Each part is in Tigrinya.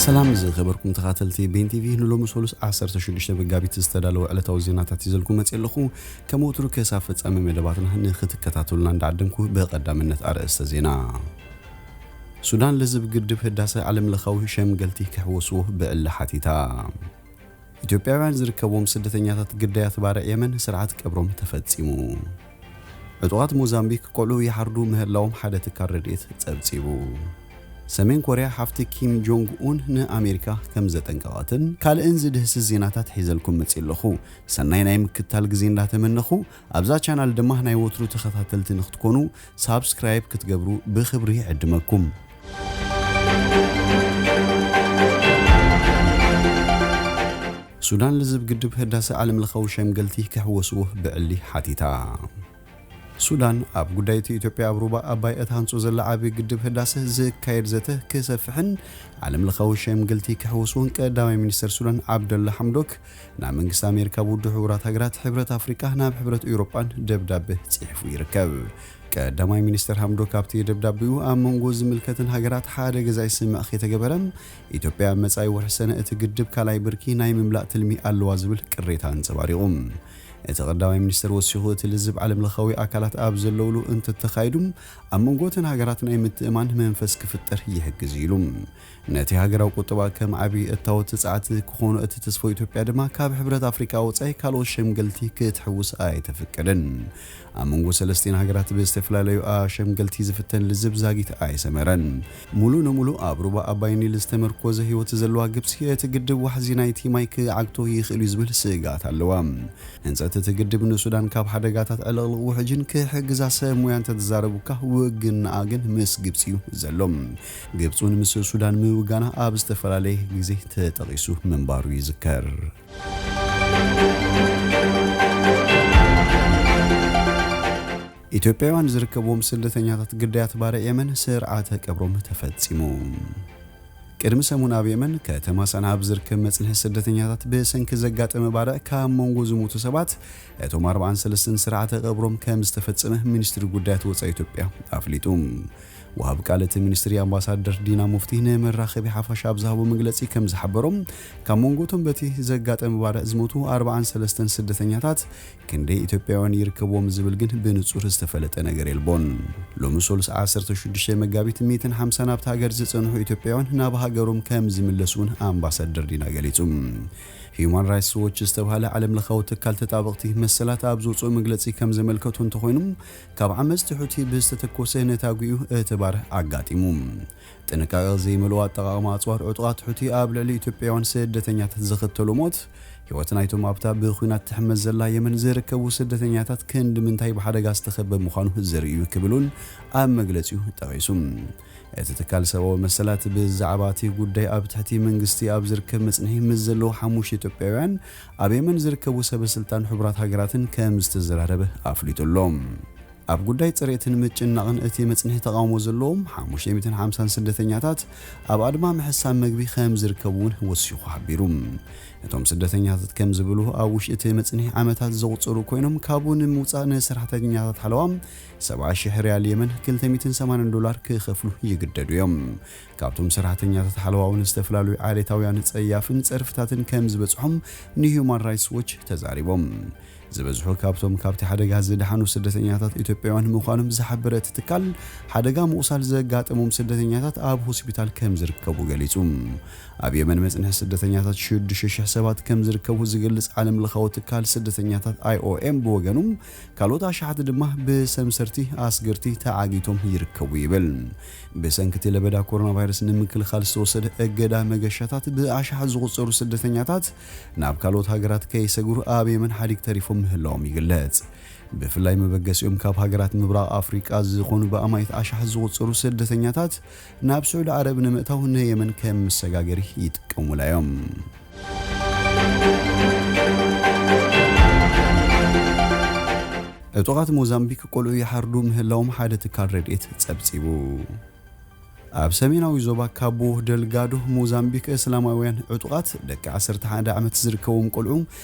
ሰላም ዝኸበርኩም ተኻተልቲ ቤን ቲቪ፣ ንሎሚ ሰሉስ ዓሰርተ ሽዱሽተ መጋቢት ዝተዳለወ ዕለታዊ ዜናታት ይዘልኩ መጽእ ኣለኹ። ከም ወትሩ ክሳብ ፍጻሜ መደባትና ንኽትከታተሉና እንዳዓደምኩ ብቐዳምነት ኣርእስተ ዜና። ሱዳን ልዝብ ግድብ ህዳሰ ዓለምለኻዊ ሸምገልቲ ክሕወስዎ ብዕሊ ሓቲታ። ኢትዮጵያውያን ዝርከብዎም ስደተኛታት ግዳያት ባርዕ የመን ስርዓት ቀብሮም ተፈጺሙ። ዕጡቓት ሞዛምቢክ ቆልዑ ይሓርዱ ምህላዎም ሓደ ትካል ረድኤት ጸብጺቡ። ሰሜን ኮርያ ሓፍቲ ኪም ጆንግ ኡን ንኣሜሪካ ከም ዘጠንቀቐትን ካልእን ዝድህስስ ዜናታት ሒዘልኩም መጺእ ኣለኹ። ሰናይ ናይ ምክትታል ግዜ እንዳተመነኹ፣ ኣብዛ ቻናል ድማ ናይ ወትሩ ተኸታተልቲ ንክትኮኑ ሳብስክራይብ ክትገብሩ ብኽብሪ ይዕድመኩም። ሱዳን ልዝብ ግድብ ህዳሰ ዓለምለኻዊ ሸምገልቲ ክሕወስዎ ብዕሊ ሓቲታ። ሱዳን ኣብ ጉዳይ እቲ ኢትዮጵያ ኣብ ሩባ ኣባይ እትሃንጾ ዘላ ዓቢ ግድብ ህዳሰ ዝካየድ ዘተ ክሰፍሕን ዓለምለኻዊ ሸምገልቲ ክሕወስዎን ቀዳማይ ሚኒስተር ሱዳን ዓብደላ ሓምዶክ ናብ መንግስቲ ኣሜሪካ፣ ውድብ ሕቡራት ሃገራት፣ ሕብረት ኣፍሪቃ፣ ናብ ሕብረት ኤውሮጳን ደብዳቤ ጽሒፉ ይርከብ። ቀዳማይ ሚኒስተር ሓምዶክ ኣብቲ ደብዳቤኡ ኣብ መንጎ ዝምልከተን ሃገራት ሓደ ገዛይ ስምምዕ ከይተገበረ፣ ኢትዮጵያ ኣብ መጻኢ ወርሒ ሰነ እቲ ግድብ ካልኣይ ብርኪ ናይ ምምላእ ትልሚ ኣለዋ ዝብል ቅሬታ ኣንጸባሪቑ። እቲ ቀዳማይ ሚኒስተር ወሲኹ፣ እቲ ልዝብ ዓለምለኻዊ ኣካላት ኣብ ዘለውሉ እንተተኻይዱ፣ ኣብ መንጎ እተን ሃገራት ናይ ምትእማን መንፈስ ክፍጠር ይሕግዝ ኢሉ። ነቲ ሃገራዊ ቁጠባ ከም ዓቢ እታወት ጸዓት ክኾኖ እትትስፎ ኢትዮጵያ ድማ ካብ ሕብረት ኣፍሪቃ ወጻኢ ካልኦት ሸምገልቲ ክትሕውስ ኣይተፍቅድን። ኣብ መንጎ ሰለስቲኤን ሃገራት ብዝተፈላለዩ ኣሸምገልቲ ዝፍተን ልዝብ ዛጊት ኣይሰመረን። ሙሉ ንሙሉ ኣብ ሩባ ኣባይ ኒል ዝተመርኮዘ ህይወት ዘለዋ ግብጺ፣ እቲ ግድብ ዋሕዚ ናይቲ ማይ ክዓግቶ ይኽእል እዩ ዝብል ስግኣት ኣለዋ። ህንጸት እቲ ግድብ ንሱዳን ካብ ሓደጋታት ዕልቕልቕ ውሕጅን ክሕግዛ ሰብ ሞያ እንተተዛረቡካ፣ ውግንኣ ግን ምስ ግብጺ እዩ ዘሎ። ግብጺ እውን ምስ ሱዳን ምውጋና ኣብ ዝተፈላለየ ግዜ ተጠቒሱ ምንባሩ ይዝከር። ኢትዮጵያውያን ዝርከብዎም ስደተኛታት ግዳያት ባርዕ የመን ስርዓተ ቀብሮም ተፈጺሙ። ቅድሚ ሰሙን ኣብ የመን ከተማ ሰንዓ ኣብ ዝርከብ መጽንሒ ስደተኛታት ብሰንኪ ዘጋጠመ ባርዕ ካብ መንጎ ዝሞቱ ሰባት እቶም ኣርብዓን ሰለስተን ስርዓተ ቀብሮም ከም ዝተፈጸመ ሚኒስትሪ ጉዳያት ወጻኢ ኢትዮጵያ ኣፍሊጡ። ወሃብ ቃል እቲ ሚኒስትሪ ኣምባሳደር ዲና ሙፍቲ ንመራኸቢ ሓፋሽ ኣብ ዝሃቦ መግለጺ ከም ዝሓበሮም፣ ካብ መንጎ እቶም በቲ ዘጋጠመ ባርዕ ዝሞቱ ኣርብዓን ሰለስተን ስደተኛታት ክንደይ ኢትዮጵያውያን ይርከብዎም ዝብል ግን ብንጹር ዝተፈለጠ ነገር የልቦን። ሎሚ ሰሉስ ዓሰርተ ሽዱሽተ መጋቢት ሚእትን ሓምሳን ኣብቲ ሃገር ዝጸንሑ ኢትዮጵያውያን ናብ ሃገሮም ከም ዝምለሱ እውን ኣምባሳደር ዲና ገሊጹ። ሂዩማን ራይትስ ዎች ዝተባህለ ዓለምለኻዊ ትካል ተጣበቕቲ መሰላት ኣብ ዘውፅኦ መግለፂ ከም ዘመልከቱ እንተኾይኑ፣ ካብ ዓመፅቲ ሑቲ ብዝተተኮሰ ነታጒኡ እቲ ባርዕ ኣጋጢሙ። ጥንቃቐ ዘይመልኦ ኣጠቓቕማ ኣፅዋር ዕጡቓት ሑቲ ኣብ ልዕሊ ኢትዮጵያውያን ስደተኛታት ዘኸተሎ ሞት፣ ህይወት ናይቶም ኣብታ ብኲናት ትሕመስ ዘላ የመን ዝርከቡ ስደተኛታት ክንዲ ምንታይ ብሓደጋ ዝተኸበ ምዃኑ ዘርኢ እዩ ክብል እውን ኣብ መግለጺኡ ጠቒሱ። እቲ ትካል ሰብኣዊ መሰላት ብዛዕባ እቲ ጉዳይ ኣብ ትሕቲ መንግስቲ ኣብ ዝርከብ መጽንሒ ምስ ዘለዉ ሓሙሽተ ኢትዮጵያውያን ኣብ የመን ዝርከቡ ሰበ ስልጣን ሕቡራት ሃገራትን ከም ዝተዘራረበ ኣፍሊጡ ኣሎ። ኣብ ጉዳይ ጽሬትን ምጭናቕን እቲ መጽንሒ ተቓውሞ ዘለዎም ሓሙሽተ ሚእትን ሓምሳን ስደተኛታት ኣብ ኣድማ ምሕሳብ መግቢ ከም ዝርከቡ እውን ወሲኹ ሓቢሩ። እቶም ስደተኛታት ከም ዝብሉ ኣብ ውሽጢ እቲ መጽንሒ ዓመታት ዘቑጸሩ ኮይኖም ካብኡ ንምውጻእ ንሰራሕተኛታት ሓለዋ ሰብዓ ሽሕ ሪያል የመን ክልተ ሚእትን ሰማንያን ዶላር ክኸፍሉ ይግደዱ እዮም። ካብቶም ሰራሕተኛታት ሓለዋ እውን ዝተፈላለዩ ዓሌታውያን ጸያፍን ጸርፍታትን ከም ዝበጽሖም ንሂዩማን ራይትስ ዎች ተዛሪቦም። ዝበዝሑ ካብቶም ካብቲ ሓደጋ ዝደሓኑ ስደተኛታት ኢትዮጵያውያን ምዃኖም ዝሓበረ እቲ ትካል፣ ሓደጋ ምቑሳል ዘጋጠሞም ስደተኛታት ኣብ ሆስፒታል ከም ዝርከቡ ገሊጹ። ኣብ የመን መጽንሒ ስደተኛታት ሽዱሽተ ሽሕ ሰባት ከም ዝርከቡ ዝገልጽ ዓለምለኻዊ ትካል ስደተኛታት ኣይ ኦ ኤም ብወገኑ፣ ካልኦት ኣሽሓት ድማ ብሰምሰርቲ ኣስገርቲ ተዓጊቶም ይርከቡ ይብል። ብሰንኪ እቲ ለበዳ ኮሮና ቫይረስ ንምክልኻል ዝተወሰደ እገዳ መገሻታት ብኣሽሓት ዝቑጸሩ ስደተኛታት ናብ ካልኦት ሃገራት ከይሰግሩ ኣብ የመን ሓዲግ ተሪፎም ምህላዎም ይግለጽ። ብፍላይ መበገሲኦም ካብ ሃገራት ምብራቕ ኣፍሪቃ ዝኾኑ ብኣማኢት ኣሽሓት ዝቑጸሩ ስደተኛታት ናብ ስዑዲ ዓረብ ንምእታው ንየመን ከም መሰጋገሪ ይጥቀሙላ እዮም። ዕጡቓት ሞዛምቢክ ቆልዑ ይሓርዱ ምህላዎም ሓደ ትካል ረድኤት ጸብጺቡ። ኣብ ሰሜናዊ ዞባ ካቦ ደልጋዶ ሞዛምቢክ፣ እስላማውያን ዕጡቓት ደቂ ዓሰርተ ሓደ ዓመት ዝርከቦም ቆልዑ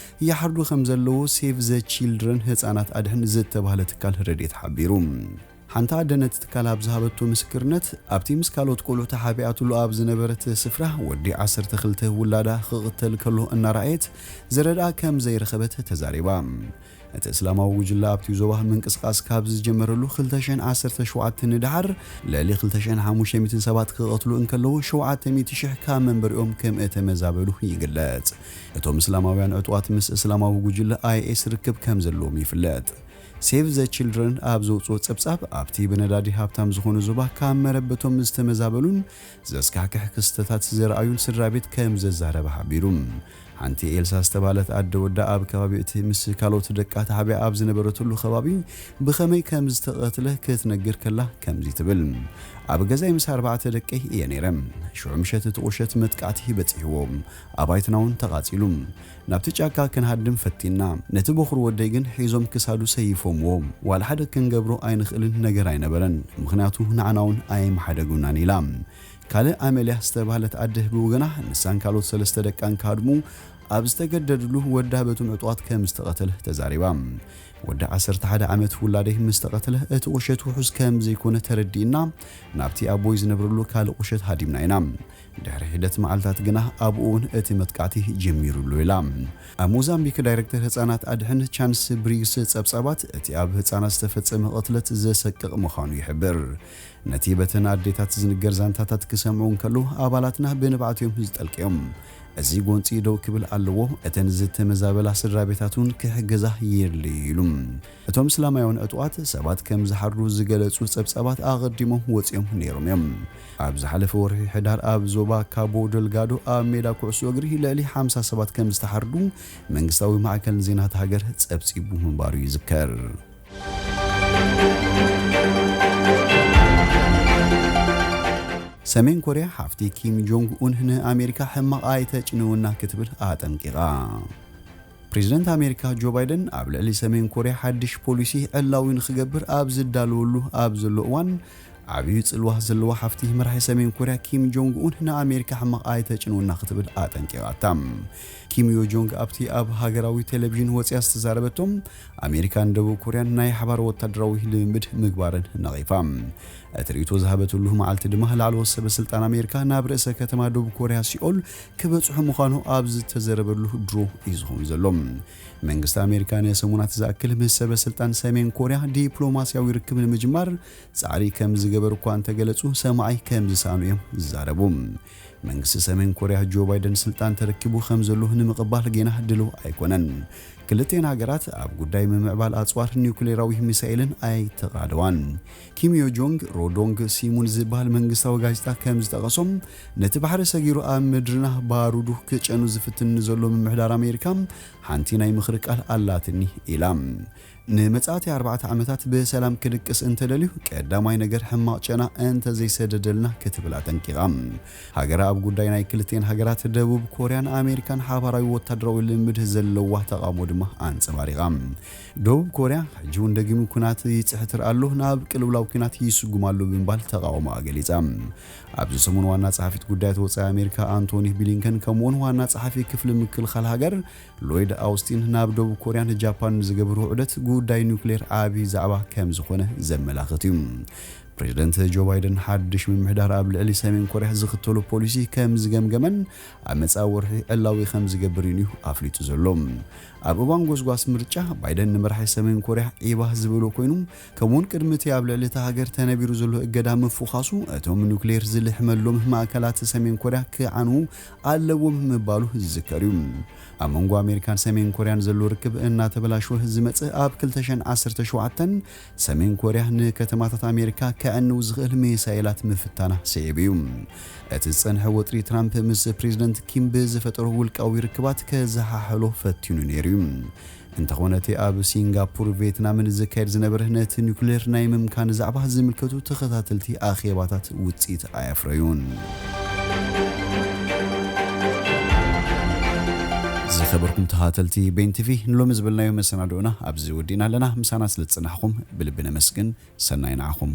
ይሓርዱ ከም ዘለዉ ሴቭ ዘ ቺልድረን ህጻናት ኣድሕን ዝተባህለ ትካል ረድኤት ሓቢሩ። ሓንቲ ኣደ ነቲ ትካል ኣብ ዝሃበቶ ምስክርነት፣ ኣብቲ ምስ ካልኦት ቆልዑ ተሓቢኣትሉ ኣብ ዝነበረት ስፍራ ወዲ ዓሰርተ ክልተ ውላዳ ክቕተል ከሎ እናረኣየት ዝረድኣ ከም ዘይረኸበት ተዛሪባ። እቲ እስላማዊ ጉጅለ ኣብቲ ዞባ ምንቅስቓስ ካብ ዝጀመረሉ ክልተ ሽሕን ዓሰርተ ሸውዓተን ንደሓር፣ ልዕሊ ክልተ ሽሕን ሓሙሽተ ሚእትን ሰባት ክቐትሉ እንከለዉ፣ ሸውዓተ ሚእቲ ሽሕ ካብ መንበሪኦም ከም እተመዛበሉ ይግለጽ። እቶም እስላማውያን ዕጡቓት ምስ እስላማዊ ጉጅለ ኣይኤስ ርክብ ከም ዘለዎም ይፍለጥ። ሴቭ ዘ ቺልድረን ኣብ ዘውፅኦ ጸብጻብ፣ ኣብቲ ብነዳዲ ሃብታም ዝኾነ ዞባ ካብ መረበቶም ዝተመዛበሉን ዘስካሕክሕ ክስተታት ዘርኣዩን ስድራ ቤት ከም ዘዛረበ ሓቢሩ። ሓንቲ ኤልሳ ዝተባህለት ኣደ ወዳ ኣብ ከባቢ እቲ ምስ ካልኦት ደቃ ተሓቢኣ ኣብ ዝነበረትሉ ከባቢ ብኸመይ ከም ዝተቐትለ ክትነግር ከላ ከምዚ ትብል። ኣብ ገዛይ ምስ ኣርባዕተ ደቀይ እየ ነይረ። ሽዑ ምሸት እቲ ቁሸት መጥቃዕቲ በጺሕዎ። ኣባይትና እውን ተቓጺሉ። ናብቲ ጫካ ክንሃድም ፈቲና። ነቲ በኹሪ ወደይ ግን ሒዞም ክሳዱ ሰይፎምዎ። ዋላ ሓደ ክንገብሮ ኣይንኽእልን ነገር ኣይነበረን፣ ምኽንያቱ ንዓና እውን ኣይምሓደጉናን ኢላ። ካልእ ኣመልያ ዝተባህለት ኣደ ብወገና፣ ንሳን ካልኦት ሰለስተ ደቃን ክሃድሙ ኣብ ዝተገደድሉ ወዳ በቶም ዕጡቓት ከም ዝተቐተለ ተዛሪባ። ወዲ ዓሰርተ ሓደ ዓመት ውላደይ ምስ ተቐተለ፣ እቲ ቁሸት ውሑስ ከም ዘይኮነ ተረዲእና፣ ናብቲ ኣቦይ ዝነብረሉ ካልእ ቁሸት ሃዲምና ኢና። ድሕሪ ሒደት መዓልታት ግና ኣብኡ እውን እቲ መጥቃዕቲ ጀሚሩሉ ኢላ። ኣብ ሞዛምቢክ ዳይሬክተር ህጻናት ኣድሕን ቻንስ ብሪግስ ጸብጻባት እቲ ኣብ ህጻናት ዝተፈጸመ ቅትለት ዘሰቅቕ ምዃኑ ይሕብር። ነቲ በተን ኣዴታት ዝንገር ዛንታታት ክሰምዑ እንከለዉ ኣባላትና ብንብዓት እዮም ዝጠልቅዮም። እዚ ጎንጺ ደው ክብል ኣለዎ፣ እተን ዝተመዛበላ ስድራ ቤታት እውን ክሕገዛ የድልዩ ኢሉ። እቶም እስላማውያን ዕጡቓት ሰባት ከም ዝሓርዱ ዝገለጹ ጸብጻባት ኣቐዲሞም ወጺኦም ነይሮም እዮም። ኣብ ዝሓለፈ ወርሒ ሕዳር ኣብ ዞባ ካቦ ደልጋዶ ኣብ ሜዳ ኩዕሶ እግሪ ልዕሊ ሓምሳ ሰባት ከም ዝተሓርዱ መንግስታዊ ማዕከን ዜና እታ ሃገር ጸብጺቡ ምንባሩ ይዝከር። ሰሜን ኮርያ ሓፍቲ ኪም ጆንግ ኡን ንኣሜሪካ ሕማቕ ኣይተጭንውና ክትብል ኣጠንቂቓ። ፕሬዚደንት ኣሜሪካ ጆ ባይደን ኣብ ልዕሊ ሰሜን ኮርያ ሓድሽ ፖሊሲ ዕላዊ ንኽገብር ኣብ ዝዳለወሉ ኣብ ዘሎ እዋን፣ ዓብዩ ጽልዋ ዘለዋ ሓፍቲ መራሒ ሰሜን ኮርያ ኪም ጆንግ ኡን ንኣሜሪካ ሕማቕ ኣይተጭንውና ክትብል ኣጠንቂቓታ። ኪም ዮ ጆንግ ኣብቲ ኣብ ሃገራዊ ቴሌቪዥን ወጽያ ዝተዛረበቶም፣ ኣሜሪካን ደቡብ ኮርያን ናይ ሓባር ወታደራዊ ልምምድ ምግባረን ነቒፋ። እቲ ርእይቶ ዝሃበትሉ መዓልቲ ድማ ላዕለዎት ሰበ ስልጣን ኣሜሪካ ናብ ርእሰ ከተማ ደቡብ ኮርያ ሲኦል ክበጽሑ ምዃኑ ኣብ ዝተዘረበሉ ድሮ እዩ ዝኸውን ዘሎ። መንግስቲ ኣሜሪካ ንሰሙናት ዝኣክል ምስ ሰበ ስልጣን ሰሜን ኮርያ ዲፕሎማስያዊ ርክብ ንምጅማር ጻዕሪ ከም ዝገበሩ እኳ እንተገለጹ፣ ሰማዒ ከም ዝሰኣኑ እዮም ዝዛረቡ። መንግስቲ ሰሜን ኮርያ ጆ ባይደን ስልጣን ተረኪቡ ከም ዘሎ ንምቕባል ጌና ድልው ኣይኮነን። ክልቴን ሃገራት ኣብ ጉዳይ ምምዕባል ኣጽዋር ኒውክሌራዊ ሚሳኤልን ኣይተቓደዋን። ኪም ዮ ጆንግ ሮዶንግ ሲሙን ዝበሃል መንግስታዊ ጋዜጣ ከም ዝጠቐሶም፣ ነቲ ባሕሪ ሰጊሩ ኣብ ምድርና ባሩዱ ክጨኑ ዝፍትን ንዘሎ ምምሕዳር ኣሜሪካ ሓንቲ ናይ ምኽሪ ቃል ኣላትኒ ኢላ። ንመጻእቲ ኣርባዕተ ዓመታት ብሰላም ክድቅስ እንተደልዩ፣ ቀዳማይ ነገር ሕማቕ ጨና እንተዘይሰደደልና ክትብል ኣጠንቂቓ። ሃገራ ኣብ ጉዳይ ናይ ክልቲኤን ሃገራት ደቡብ ኮርያን ኣሜሪካን ሓባራዊ ወታደራዊ ልምምድ ዘለዋ ተቓውሞ ድማ ኣንጸባሪቓ። ደቡብ ኮርያ ሕጂ እውን ደጊሙ ኲናት ይጽሕትር ኣሎ፣ ናብ ቅልውላው ኲናት ይስጉም ኣሎ ብምባል ተቓውሞኣ ገሊጻ። ኣብዚ ሰሙን ዋና ጸሓፊት ጉዳያት ወጻኢ ኣሜሪካ ኣንቶኒ ብሊንከን ከምኡውን ዋና ጸሓፊ ክፍሊ ምክልኻል ሃገር ሎይድ ኣውስቲን ናብ ደቡብ ኮርያን ጃፓንን ዝገበርዎ ዑደት ጉዳይ ኒውክሌር ዓቢ ዛዕባ ከም ዝኾነ ዘመላኽት እዩ። ፕሬዚደንት ጆ ባይደን ሓድሽ ምምሕዳር ኣብ ልዕሊ ሰሜን ኮርያ ዝኽተሎ ፖሊሲ ከም ዝገምገመን ኣብ መጻኢ ወርሒ ዕላዊ ከም ዝገብርን እዩ ኣፍሊጡ ዘሎ። ኣብ እዋን ጎስጓስ ምርጫ ባይደን ንመራሒ ሰሜን ኮርያ ዒባ ዝበሎ ኮይኑ፣ ከምኡውን ቅድሚ እቲ ኣብ ልዕሊ እታ ሃገር ተነቢሩ ዘሎ እገዳ ምፍዃሱ፣ እቶም ኒውክሌር ዝልሕመሎም ማእከላት ሰሜን ኮርያ ክዓንዉ ኣለዎም ምባሉ ዝዝከር እዩ። ኣብ መንጎ ኣሜሪካን ሰሜን ኮርያን ዘሎ ርክብ እናተበላሸወ ዝመጽእ፣ ኣብ ክልተ ሽሕን ዓሰርተ ሸውዓተን ሰሜን ኮርያ ንከተማታት ኣሜሪካ ከዕንው ዝኽእል ሚሳኤላት ምፍታና ስዒቡ እዩ። እቲ ዝጸንሐ ወጥሪ ትራምፕ ምስ ፕሬዚደንት ኪም ብዝፈጠሮ ውልቃዊ ርክባት ከዘሓሕሎ ፈቲኑ ነይሩ እዩ። እንተኾነ እቲ ኣብ ሲንጋፖር ቬትናምን ዝካየድ ዝነበረ ነቲ ኒውክሌር ናይ ምምካን ዛዕባ ዝምልከቱ ተኸታተልቲ ኣኼባታት ውጽኢት ኣየፍረዩን። ዝኸበርኩም ተኸታተልቲ ቤን ቲቪ፣ ንሎሚ ዝበልናዮ መሰናድኦና ኣብዚ ወዲእና ኣለና። ምሳና ስለ ዝጸናሕኩም ብልቢ ነመስግን። ሰናይ ንዓኹም።